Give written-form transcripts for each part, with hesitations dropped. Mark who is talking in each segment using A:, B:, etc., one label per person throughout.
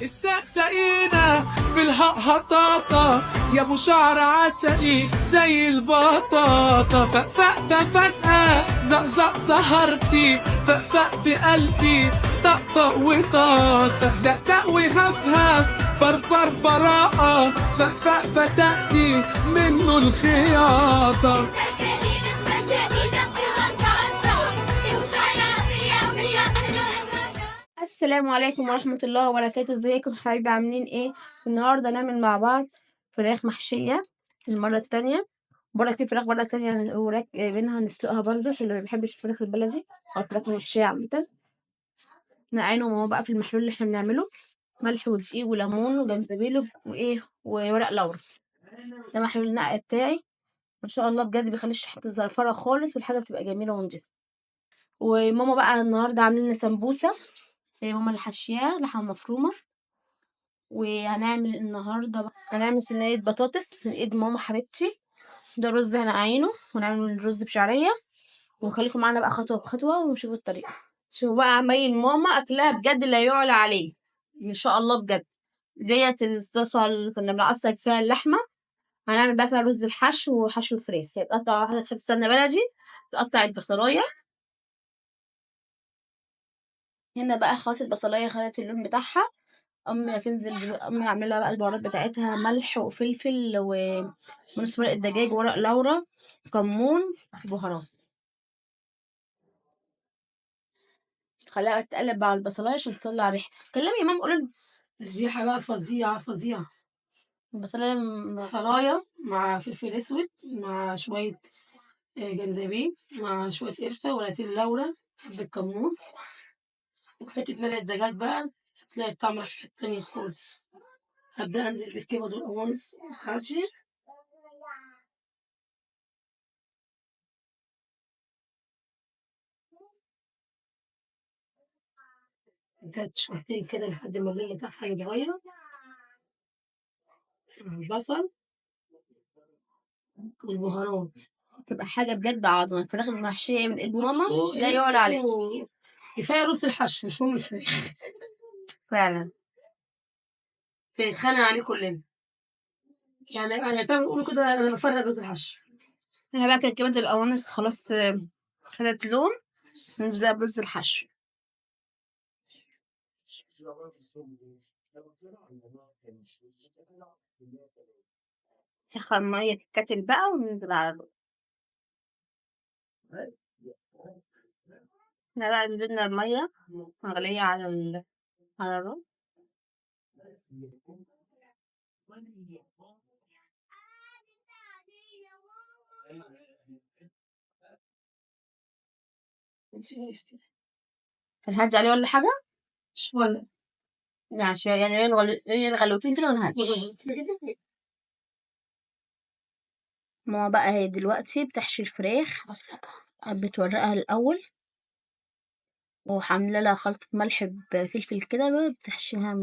A: السقسقينة في الهقهطاطة يا ابو شعر عسلي زي البطاطا، فقفق فجأة زقزق سهرتي، فقفق في قلبي طقطق وطاطا، دقدق وهفهف بربر براءة، فقفق فتأتي منه الخياطة.
B: السلام عليكم ورحمة الله وبركاته. ازيكم حبايبي، عاملين ايه؟ النهارده نعمل مع بعض فراخ محشية المرة التانية. برك في فراخ برضه تانية وراك جايبينها نسلقها برضه عشان اللي ما بيحبش الفراخ البلدي او الفراخ المحشية عامة. نقعينهم اهو بقى في المحلول اللي احنا بنعمله، ملح ودقيق وليمون وجنزبيل وايه وورق لورا. ده محلول النقع بتاعي، ما شاء الله بجد بيخليش ريحة زفرة خالص، والحاجة بتبقى جميلة ونضيفة. وماما بقى النهارده عاملين لنا سمبوسة، هي ماما اللي حشياها لحمة مفرومة. وهنعمل النهارده بقى هنعمل صينية بطاطس من ايد ماما حبيبتي. ده رز هنقعينه ونعمل رز بشعرية، ونخليكم معانا بقى خطوة بخطوة ونشوفوا الطريقة. شوفوا بقى عمايل ماما، اكلها بجد لا يعلى عليه ان شاء الله بجد. ديت الطاسة اللي كنا بنعصج فيها اللحمة، هنعمل بقى فيها رز الحشو وحشو الفراخ. هي بتقطع واحدة حتة سمنة بلدي، تقطع البصلاية هنا بقى. خلاص البصلاية خدت اللون بتاعها. أمي هتنزل أمي عاملة لها بقى البهارات بتاعتها، ملح وفلفل ونص مرقة دجاج وورق لورا كمون بهارات. خليها تتقلب مع البصلاية عشان تطلع ريحتها. كلمي يا ماما قولي لها.
C: الريحة بقى فظيعة فظيعة.
B: البصلاية
C: بصلاية مع فلفل أسود مع شوية جنزبيل مع شوية قرفة ورقتين لورا حبة كمون وحتة مرقة دجاج بقى، تلاقي الطعم راح في حتة تانية خالص. هبدأ أنزل بالكبد والقوانص بتاعتي. اديها شويتين كده لحد ما اللون بتاعها يتغير. البصل والبهارات
B: تبقى حاجة بجد عظمة. الفراخ المحشية من ايد ماما لا يعلى عليها.
C: كفاية رز الحشو مش مهم الفراخ.
B: فعلا
C: بنتخانق عليه كلنا، يعني انا زي ما بيقولوا كده انا بفرق رز الحشو.
B: هنا بقى كانت كبد القوانص خلاص خدت لون، ننزل بقى برز الحشو. سخن مية في الكاتل بقى وننزل على الرز. احنا بقى نزلنا المية مغلية على على الرز. هنهدي عليه ولا حاجة؟
C: شوية.
B: عشان يعني الغلوتين كده ونهدي. ماما بقى هي دلوقتي بتحشي الفراخ، بتورقها الأول وعاملة لها خلطة ملح بفلفل كده بقى، بتحشيها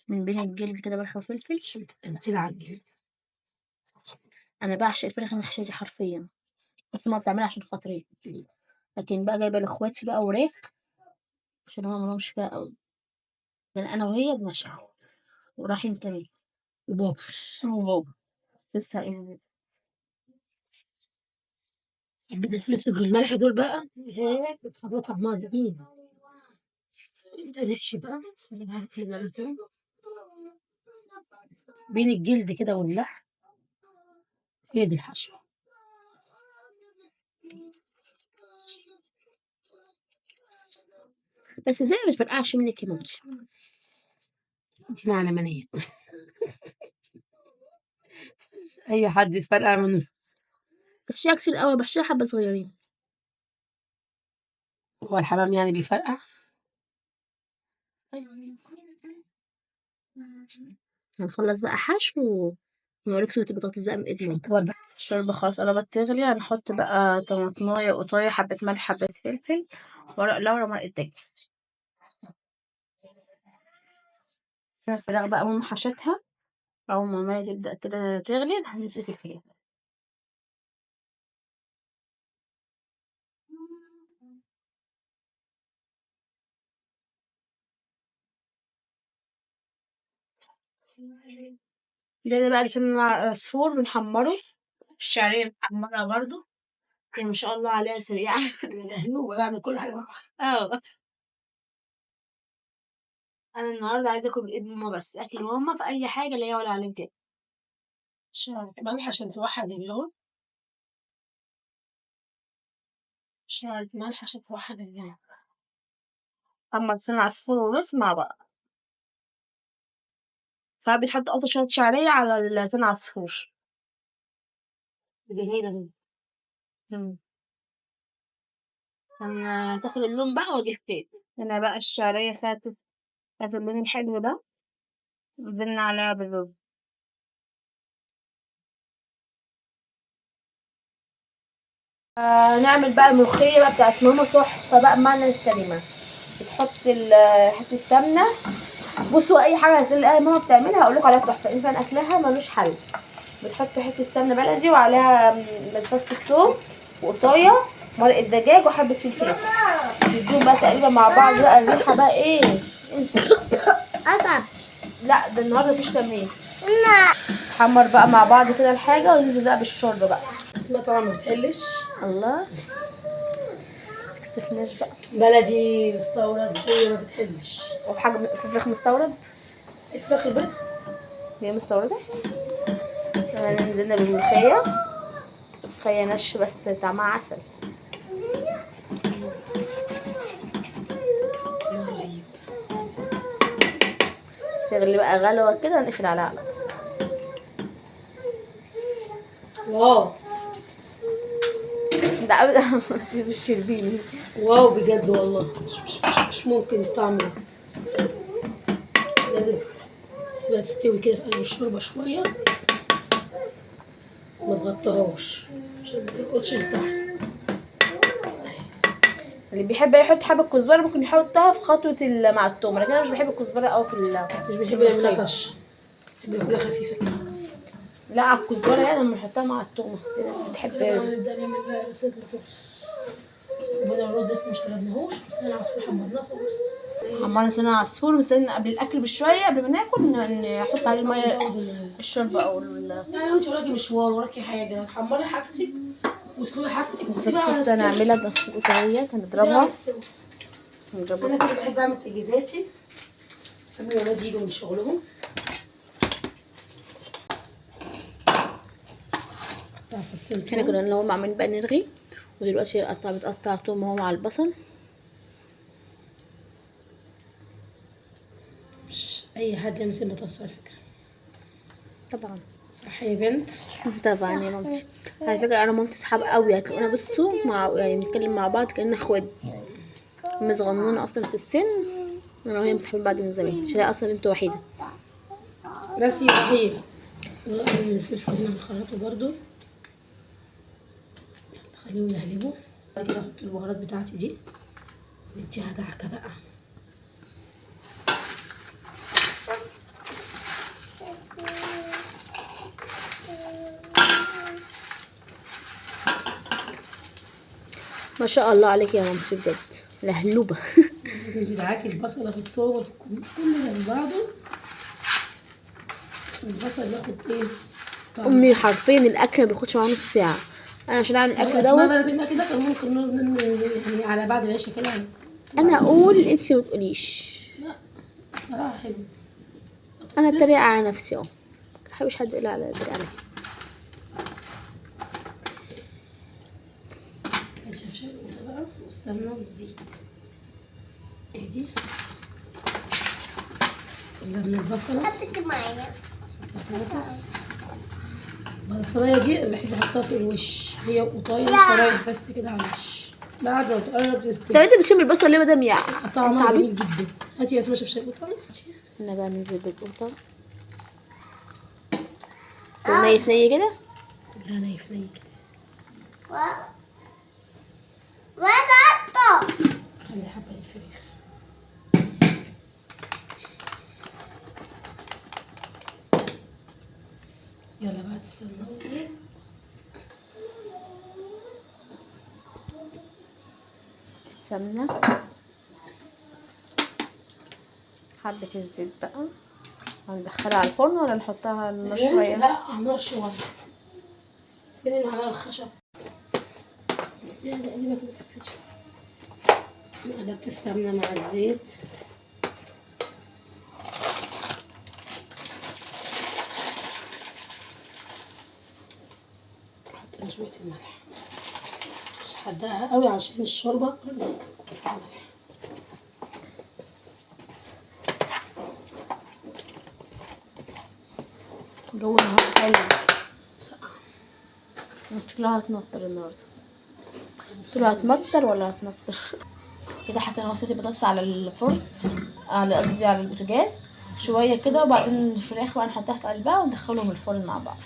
B: من بين الجلد كده ملح وفلفل
C: عشان تبقى تقيلة على الجلد.
B: أنا بعشق الفراخ المحشية دي حرفيا، بس ماما بتعملها عشان خاطري، لكن بقى جايبة لإخواتي بقى وراك عشان هما مالهمش فيها قوي، لأن أنا وهي بنعشقها ورايحين كمان.
C: وبابا.
B: وبابا تسلم.
C: حبة الفلفل والملح دول بقى هيك بتخلي طعمها جميل. نبدأ نحشي بقى. بسم الله الرحمن الرحيم. بين الجلد كده واللحم هي دي الحشوة.
B: بس ازاي ما بتفرقعش منك يا مامتي؟
C: انتي معلمانية. اي حد يتفرقع منه.
B: بحشيها كتير قوي، بحشيها حبة صغيرين.
C: هو الحمام يعني بيفرقع؟
B: هنخلص بقى حشو ونوريك صورة البطاطس بقى من ايد ماما.
C: حط برده.
B: الشوربة خلاص قربت تغلي، هنحط بقى طماطماية وقطاية، حبة ملح حبة فلفل، ورق لورا ومرقة دجاج. الفراخ بقى ماما حشتها، أول ما المية تبدأ كده تغلي هنسقي الفراخ. ده بقى لسان عصفور بنحمره، الشعرية بنحمرها برضو، يعني ما شاء الله عليها سريعة.
C: انا بعمل كل حاجة.
B: اه انا النهارده عايزه اكل بايد ماما، بس اكل ماما في اي حاجة لا يعلى عليه بجد.
C: شعرية ملح عشان توحد اللون، شعرية ملح عشان توحد اللون.
B: حمر لسان عصفور ورز مع بعض. ساعات بيتحط اصلا شوية شعرية على لسان عصفور.
C: جميلة دي.
B: انا تاخد اللون بقى واجيب تاني. هنا بقى الشعرية خدت اللون الحلو ده، نزلنا عليها بالرز. نعمل بقى الملوخية بقى بتاعت ماما، تحفة بقى بمعنى الكلمة. بتحط حتة سمنة. بصوا أي حاجة هتلاقي ماما بتعملها هقول لكم عليها تحفة، إنسان أكلها ملوش حل. بتحط حتة سمنة بلدي وعليها فص الثوم وقطاية مرقة دجاج وحبة فلفل أسود، يدوهم بقى تقريبا مع بعض بقى الريحة بقى إيه. لا ده النهارده مفيش تمرين. تحمر بقى مع بعض كده الحاجة وننزل بقى بالشوربة بقى.
C: اسماء طبعا ما بتحلش.
B: الله متكسفناش بقى.
C: بلدي مستورد هي ما بتحلش.
B: وحاجة في فراخ مستورد؟
C: الفراخ البيض
B: هي مستوردة. نزلنا بالملوخية، ملوخية ناشفة بس طعمها عسل.
C: رهيب.
B: تغلي بقى غلوة كده نقفل عليها على طول.
C: wow
B: ده ابدا مش شربيني.
C: wow بجد والله، مش ممكن الطعم ده. لازم تسيبها تستوي كده في قلب الشوربة شوية، ما تغطيهاش عشان ما ترقدش لتحت.
B: اللي بيحب يحط حبه كزبره ممكن يحطها في خطوة مع التوم، لكن انا مش بحب الكزبره قوي في
C: مش بنحب نعملها طشه، بنحب ناكلها خفيفة كده.
B: لا على الكزبره يعني لما نحطها مع التومه، في ناس بتحب.
C: نبدا نعمل بقى رصيد البطاطس. وبدل الرز لسه مش قلبناهوش، بس انا عصفور حمرناه خلاص.
B: حمرنا لسان عصفور، مستنيين قبل الاكل بشوية قبل ما ناكل نحط عليه المية الشوربة او
C: يعني لو انت وراكي مشوار وراكي حاجة حمري حاجتك واسلقي حاجتك وسيبيها على
B: السوا. نعملها قطعيات هنضربها.
C: انا كده بحب اعمل تجهيزاتي قبل ما الولاد يجوا من شغلهم.
B: احنا كنا نقوم عاملين بقى نرغي، ودلوقتي بتقطع توم اهو مع البصل.
C: مش اي حد يمسك البطاطس على فكرة.
B: طبعا
C: صح يا بنت؟
B: طبعا يا مامتي. على فكرة انا ومامتي اصحاب قوي، هتلاقونا بصوا مع يعني بنتكلم مع بعض كأننا اخوات. امي صغنونه اصلا في السن، انا وهي مصاحبين بعض من زمان، عشان هي اصلا بنت وحيده.
C: بس يا رهيب. الفلفل هنا هنخرطه برده، خليهم يهلبوا. بعد كده احط البهارات بتاعتي دي، نديها دعكه بقى.
B: ما شاء الله عليك يا مامتي بجد لهلوبه.
C: لازم تدعكي البصله في التومه في كل ده بعضه عشان البصل ياخد ايه.
B: امي حرفيا الاكل ما بياخدش معاها نص ساعة. انا عشان اعمل الاكل دوت
C: الاكل ده كان ممكن يعني على بعد العشاء كده.
B: انا اقول انت ما تقوليش.
C: لا الصراحة حلو.
B: انا اتريق على نفسي اهو، ما بحبش حد يقول على اتريق عليا.
C: الشفشق بقى والسمنه والزيت ادي من البصله بطاطس. البصلايه دي بحب احطها في الوش، هي قطايه شرايح بس كده على الوش بعد ما تقرب تستوي.
B: طب انت بتشم البصل ليه ما دام يعني
C: طعمها جميل جدا. هاتي يا اسماء شفشق قطايه.
B: استنى بقى ننزل بالقطه نايف ني كده،
C: كلها نايف ني كده. خلي حبه للفراخ. يلا بقى السمنة والزيت.
B: السمنة حبه الزيت بقى. هندخلها على الفرن ولا نحطها على النار شوية؟
C: لا على النار شوية. فين المعلقة الخشب؟ اديها تقليبه كده في الفيديو. قلبت السمنة مع الزيت. حطينا شوية الملح، مش حدقها قوي عشان الشوربة برضك يكون فيها ملح.
B: الجو النهارده حلو،
C: سقعة.
B: شكلها هتمطر النهارده. قلتله هتمطر ولا هتمطر؟ كده حطينا صينية البطاطس على الفرن، على قصدي على البوتاجاز شوية كده، وبعدين الفراخ بقى نحطها في قلبها وندخلهم الفرن مع بعض.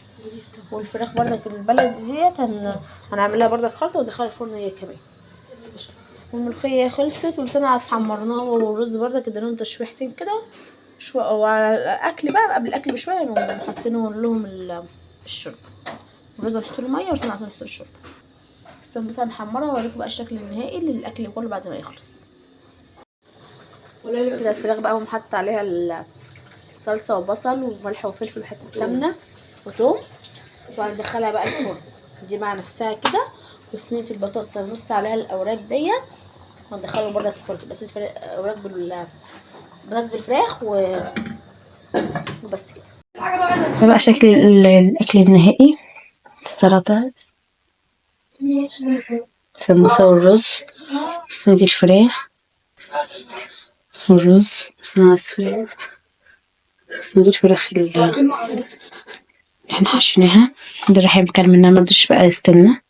B: والفراخ بردك البلدي ديت هنعملها بردك خلطه وندخلها الفرن هي كمان. والملوخيه خلصت ولسانها حمرناها، والرز بردك اديناهم تشويحتين كده شوية. وعلى الاكل بقى قبل الاكل بشوية نقوم حاطين لهم الشوربة. الرز نحط له مية ولسان عصفور نحط له الشوربة. السمبوسه هنحمرها واوريكم بقى الشكل النهائي للاكل كله بعد ما يخلص. كده الفراخ بقى ومحط عليها الصلصه وبصل وملح وفلفل وحتة سمنه وتوم، وهندخلها بقى الفرن دي مع نفسها كده. وصينيه البطاطس هنرص عليها الاوراق ديت وندخلهم برضك الفرن. تبقى صينية اوراق بطاطس بالفراخ وبس كده. ده بقى شكل الاكل النهائي: السلطة، سمبوسة والرز، صينية الفراخ والرز، صينية عصفور، ودي الفراخ اللي احنا حشيناها. ده رحيم كان منها مرضيش بقى يستنى.